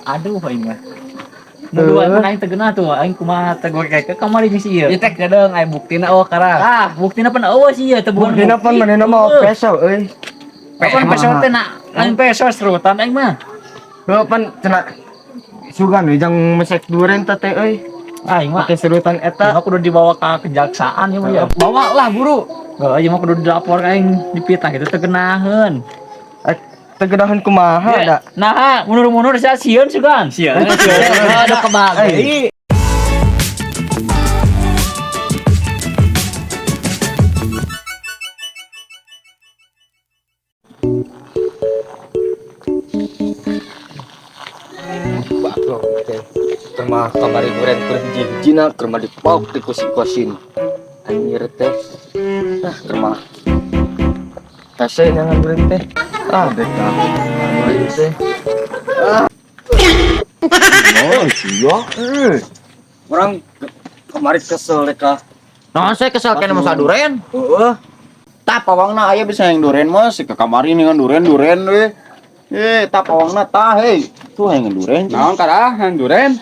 Aduh aing mah. Nuduh aing aing teu geunah tuh, aing kumaha teh gue kayak ke kamari geus ieu. Ieu teh kedeung aya buktina oh karang. Ah, buktina pan eueuh sih ieu teh bukan. Buktina pan manehna mah peso euy. Pan peso teh na lain peso serutan aing mah. Heuh pan cenah sugan we jang mesek duren teh euy. Aing mah Pake serutan eta eta. kudu dibawa ke kejaksaan ya mah ya. Bawa lah buru. Heeh, ieu mah kudu dilapor aing dipitnah gitu teu geunaheun. Eh, teu geunaheun kumaha da. Nah, mundur-mundur sia sieun sugan. Sieun. Aduh kebagi. Baklok teh. Keur mah kamari duren keur hiji-hijina keur mah dipauk di kusi-kosin. Anjir teh. Ah, keur mah. Kase nyangan duren teh. Ah, beka. Duren teh. Ah. Oh, sia. Eh. Orang kemarin kesel deh kah. Nah, saya kesel kena masa duren. Heeh. Tah pawangna aya bisa yang duren mah si ke kamari nih kan duren duren we. Eh, tah pawangna tah hei. Tuh yang duren. Naon karah yang duren?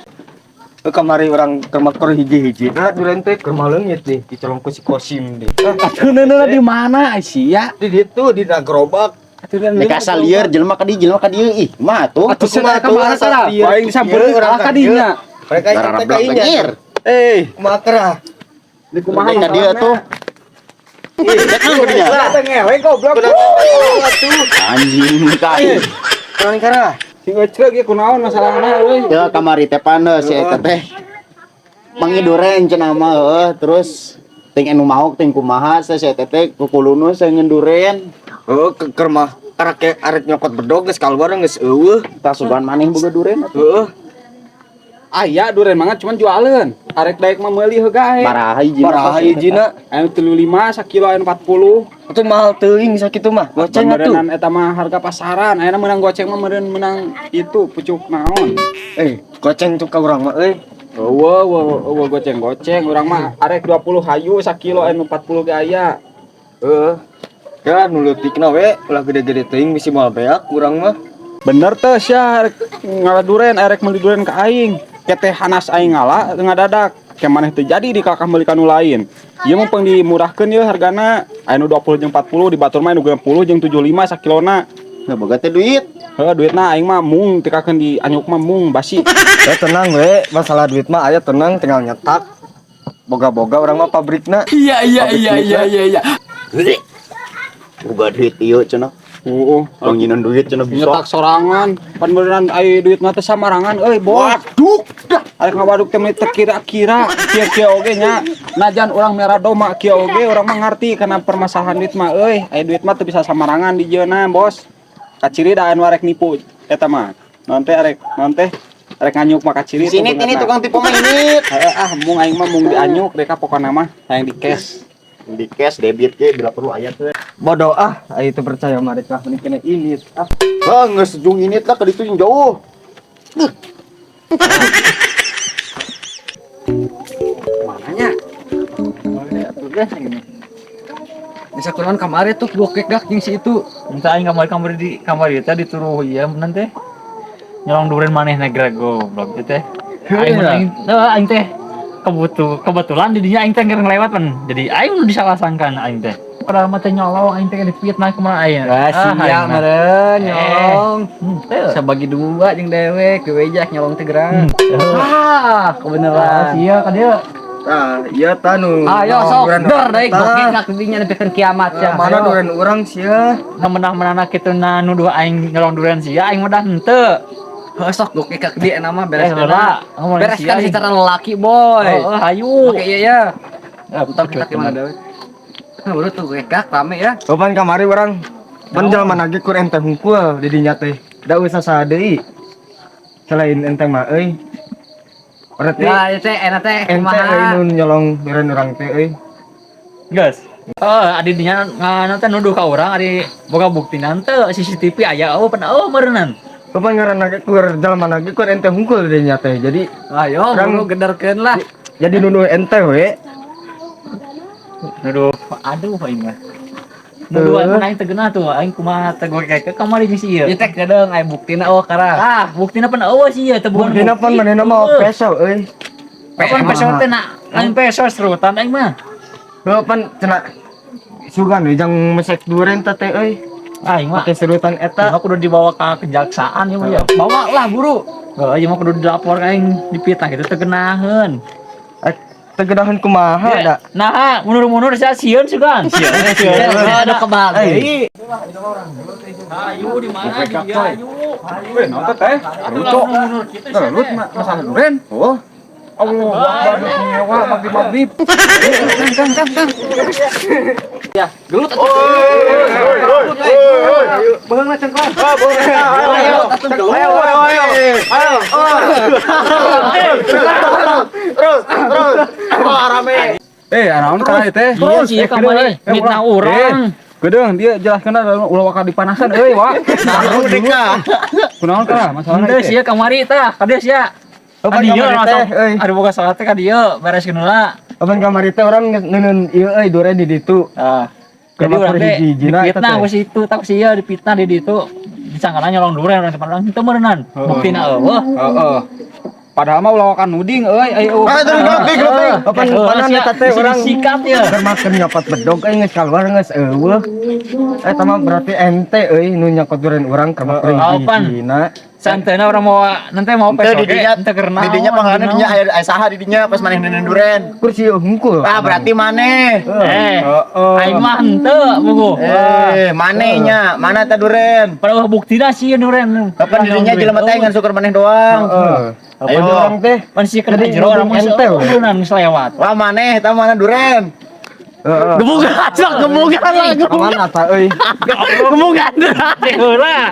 Kamari orang keur mah keur hiji-hiji. Nah, duren teh keur mah leungit deh dicolong ku si Kosim deh. Atuh neuneuh di mana sia? Di ditu di gerobak. Nek asal lieur jelema ka dieu jelema ka dieu ih, mah tuh. Atuh sia ka mana karah? Paling disampeurkeun Orang kalah ka dinya. Mereka itu teh Gararablak kainya. anjir. Eh, Kumaha kerah? di kumaha Ka dieu tuh. Ih, dek ka dinya. Teh ngewe goblok. Anjing ka. Kurang kerah. Sing ecreg ieu kunaon masalahna euy. Ya kamari teh pan si eta teh. Mangi duren cenah mah heueuh, terus ting anu maok ting kumaha si eta teh kukulunu saya ngenduren. Heeh, keur mah arek arek nyokot bedog geus kaluar geus eueuh. Tah sugan maneh boga duren atuh. Heeh. Aya duren mangan cuman jualeun. Arek daek mah meuli heula gae. Baraha hijina. Baraha hijina. Anu 35 sakilo anu 40. Atuh mahal teuing sakitu mah. Goceng atuh. Beneran eta mah harga pasaran. Ayeuna meunang goceng mah meureun meunang itu pucuk naon. Eh, goceng tuh ka urang mah euy. Eueuh eueuh eueuh goceng-goceng urang mah arek 20 hayu sakilo anu 40 ge aya. Heeh. Ya nu leutikna we ulah gede-gede teuing bisi moal beak urang mah. Bener teh sia arek ngala duren arek meuli duren ka aing. Kete hanas aing ngala ngadadak. Ke maneh teu jadi di kakah meuli ka nu lain. Ieu mah pang dimurahkeun ieu hargana. Aya nu 20 jeung 40 di batur mah anu 60 jeung 75 sakilona. Nah, boga teh duit. Heuh duitna aing mah mung tikakeun di anyuk mah mung basi. Ya tenang we, masalah duit mah aya tenang tinggal nyetak. Boga-boga urang mah pabrikna. Iya iya iya, iya, iya iya. Boga duit ieu cenah. Heeh. Tong nyineun duit cenah bisa. Nyetak sorangan, pan beneran ai duit mah teh samarangan euy bos. Waduh, dah. Arek ngawaduk teh meni teu kira-kira kieu-kieu oge nya. Najan urang merah doma kieu oge urang mah ngarti kana permasalahan duit mah euy. Aya duit mah teu bisa samarangan di jieuna bos. Kaciri da anu arek nipu eta mah. Naon teh arek naon teh arek nganyuk mah kaciri Sini ini tukang tipu mah ini. Heeh ah mung aing mah mung dianyuk deka pokona mah hayang di cash. Di cash debit ge bila perlu aya tuh. Bodoh ah, ayo itu percaya mereka mending kena ini. Ah, Bang, geus jung ini lah ke ditu yang jauh. Mananya? Bisa kunaon kamari tuh gua kek gak jeung si itu. Entah aing kamari-kamari di kamari teh dituruh ieu meunang teh. Nyolong duren maneh negra goblok ieu teh. Aing mah aing teh aing teh kebetulan di dinya aing teh keur ngelewat pan. Jadi aing nu disalah-sangkan aing teh. Padahal mah teh nyolong aing teh difitnah kumaha aing. Ah, sia aing mah. meureun nyolong. Teu. Sabagi dua jeung dewek, diwejak nyolong teh gerang. Teu. Ah, kebeneran. Sia ka dieu. ah iya tanu. Ayo sok der deui gokek gak dinya nepikeun kiamat sia. Mana duren urang sia? Menah-menah kitu na nuduh aing nyolong duren sia aing mah dah henteu. Heuh sok gokek gak di nama beres Eh, heula. Ngomongin Bereskan sia, aing. secara lelaki boy. Heeh, hayu. Oke iya ya. Eh, Entar kita gimana dewek. Nah, baru tuh gokek gak rame ya. Kapan kamari urang? Pan jelema lagi kur ente hungkul di dinya teh. Da usah saha deui. Selain ente mah euy. Berarti Ya, ieu teh enak teh ente euy kumaha. nu nyolong duren urang teh euy. Geus. Oh, adi dinya nganu teh nuduh ka urang adi boga bukti teu CCTV aya eueuh pan eueuh meureunnan. Kapan ngaranna ge kur jelema lagi kur ente hungkul di dinya teh. Jadi Ayo, Urang- buru gederkeun lah. jadi nuduh ente we. Nuduh aduh aing mah. Nu dua mun aing teu geunah tuh, aing kumaha teh gue kayak kamari geus ieu. Ieu teh kedeung aya buktina oh karang. Ah, buktina pan eueuh sih ieu teh bukan. Buktina pan manehna mah peso euy. Pan peso teh na lain peso serutan aing mah. Heuh pan cenah sugan we jang mesek duren teh teh euy. Aing mah Pake serutan eta. Aing mah kudu dibawa ke kejaksaan ya mah ya. Bawa lah buru. Heeh, ieu mah kudu dilapor ka aing dipitnah gitu teu geunaheun. Eh, teu geunaheun kumaha da. Nah, mundur-mundur sia sieun sugan. Sieun, sieun. Ada kebal deui. Ayo di mana dia ayo. Weh, naon teh teh? Lucu. Gelut masalah duren. Oh, Allah Akbar, nyewa maghrib-maghrib. Kang, kang, kang, kang. Ya, gelut atuh. Beheungna cengkol. Ayo, ayo, ayo, ayo, terus, terus, wah rame. Eh, naon kana ieu teh? Iya sih, kamari mitnah urang. Gedeung dia jelaskeun ulah waka dipanasan euy, Wak. Merdeka. Kunaon kana masalahna Henteu ieu teh? sia kamari tah, ka dieu sia. Oh, Ka dieu kamari teh, langsung euy. aduh boga salah teh ka dieu bereskeun heula. Apan kamari teh urang ngeunkeun ieu euy duren di ditu. Ah. Jadi Kenapa urang teh hiji-hijina eta dipitnah teh? ku si itu, tak si ieu dipitnah di ditu. Disangkana nyolong duren urang tempat urang teu meureunan. Buktina eueuh. Heeh. Padahal mah ulah waka nuding euy, ayo. Ah, terus gelutik, gelutik. Apan panan eta teh urang sikat ya. keur makan nyopot bedog euy geus kaluar geus eueuh. Eta mah berarti ente euy nu nyokot duren urang keur makan Apan? hiji-hijina. Santena urang mau nanti mau Teu peso di oge, dinya, ente keur di dinya naon, panggalan dinya naon. aya aya saha di dinya pas maneh neundeun duren. Kursi hungkul. Ah, berarti maneh. Eh, Heeh. aing mah henteu buku. Eh, maneh nya, mana teh duren? Padahal buktina sih duren. Kapan di dinya jelema teh ngan syukur maneh doang. Heeh. Ayo. Ayo urang teh. Pan sih kena Jadi jero orang mah ente, we. urunan geus lewat. Wah, maneh eta mana duren? Heeh. Gemugan, sok gemugan lah, gemugan. Mana ta euy? Gemugan. Teh heula.